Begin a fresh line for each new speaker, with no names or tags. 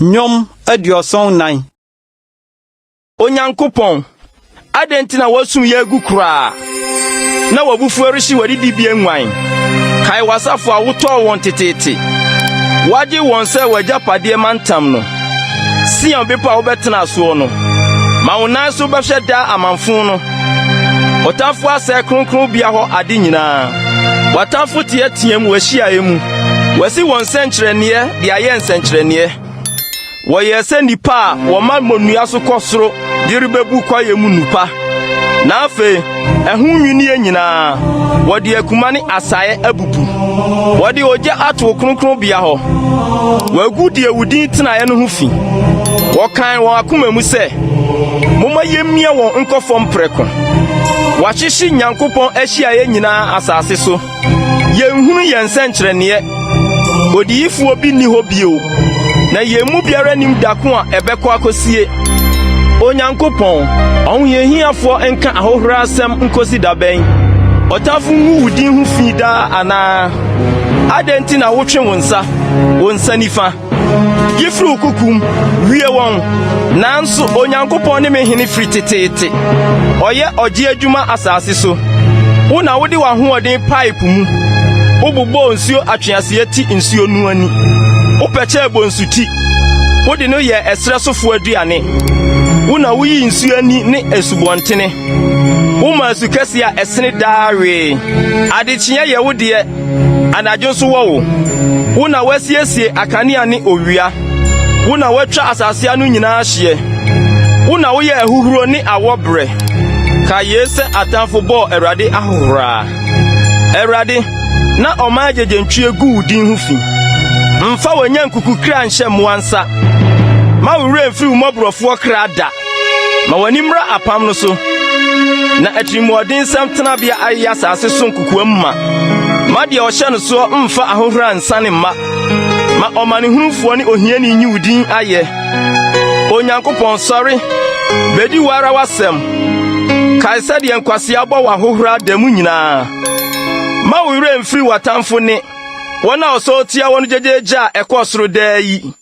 Nnwom 74.
Onyankopɔn, adɛn nti na woasum yɛn agu koraa, na w'abufuo rehye w'adidibea nguan? Kae w'asafo a wotɔɔ wɔn teteete, woagye wɔn sɛ w'agyapadeɛ mantam no, Sion bepɔ a wobɛtenaa soɔ no. Ma wo nan so bɛhwɛ daa amamfo no. Ɔtamfo asɛe kronkronbea hɔ ade nyinaa. W'atamfo teɛteɛm w'ahyiaeɛ mu. Wɔasi wɔn nsɛnkyerɛnneɛ de ayɛ nsɛnkyerɛnneɛ. Wɔyɛɛ sɛ nnipa a wɔma mmonnua so kɔ soro de rebebu kwaeɛ mu nnupa. Na afei ɛho nnwinneɛ nyinaa, wɔde akuma ne asaeɛ abubu. Wɔde ogya ato wo kronkronbea hɔ. Wɔagu deɛ wo din tenaeɛ no ho fi. Wɔkan wɔn akoma mu sɛ, Momma yemmia wɔn nkɔ fam prɛko. Wɔahyehye Nyankopɔn ahyiaeɛ nyinaa asase so. Yɛnhunu yɛn nsɛnkyerɛnneɛ. Odiyifoɔ bi nni hɔ bio, na yɛn mu biara nim da ko a ɛbɛkɔ akosie. Onyankopɔn, ɔhohiahiafoɔ nka ahohora asɛm nkosi da bɛn? Ɔtamfo ngu wo din ho fi daa anaa? Adɛn nti na wotwe wo nsa, wo nsa nifa? Yi firi wo kokom, wie wɔn. Nanso Onyankopɔn ne me hene firi teteete. Ɔyɛ ɔgye adwuma asase so. Wo na wode w'ahoɔden pae po mu. Wobobɔɔ nsuo atweaseɛ ti nsuo no ani. Wopɛkyɛɛ bonsu ti. Wode no yɛɛ ɛserɛ sofoɔ aduane. Wo na woyii nsuo ani ne asubɔntene. Woma asu kɛseɛ a ɛsene daa wee. Adekyeeɛ yɛ wo deɛ. Anadwo nso wɔ wo. Wo na woasiesie akanea ne owia. Wo na woatwa asase ano nyinaa hyeɛ. Wo na woyɛ ahuhuro ne awɔ berɛ. Kae yei sɛ atamfo bɔɔ Awurade ahohoraa. Awurade, na ɔman agyegyentwie gu wo din ho fi. Mfa w'anyankuku kra nhyɛ mmoa nsa. Mma wo werɛ mfiri wo mmɔborɔfoɔ kra da. Ma w'ani mmra apam no so, na atirimuɔdensɛm tenabea ayeyɛ asase so nkokoam ma. Ma deɛ ɔhyɛ no soɔ mfa ahohora nsane mma. Ma ɔmanehunufoɔ ne ohiani nyi wo din ayɛ. Onyankopɔn, sɔre, bedi wo ara w'asɛm. Kae sɛdeɛ nkwasea bɔ wo ahohora da mu nyinaa. Mma wo werɛ mfiri w'atamfo ne wɔn a ɔsɔre tia wɔn gyegyeegye a ɛkɔ soro daa yi.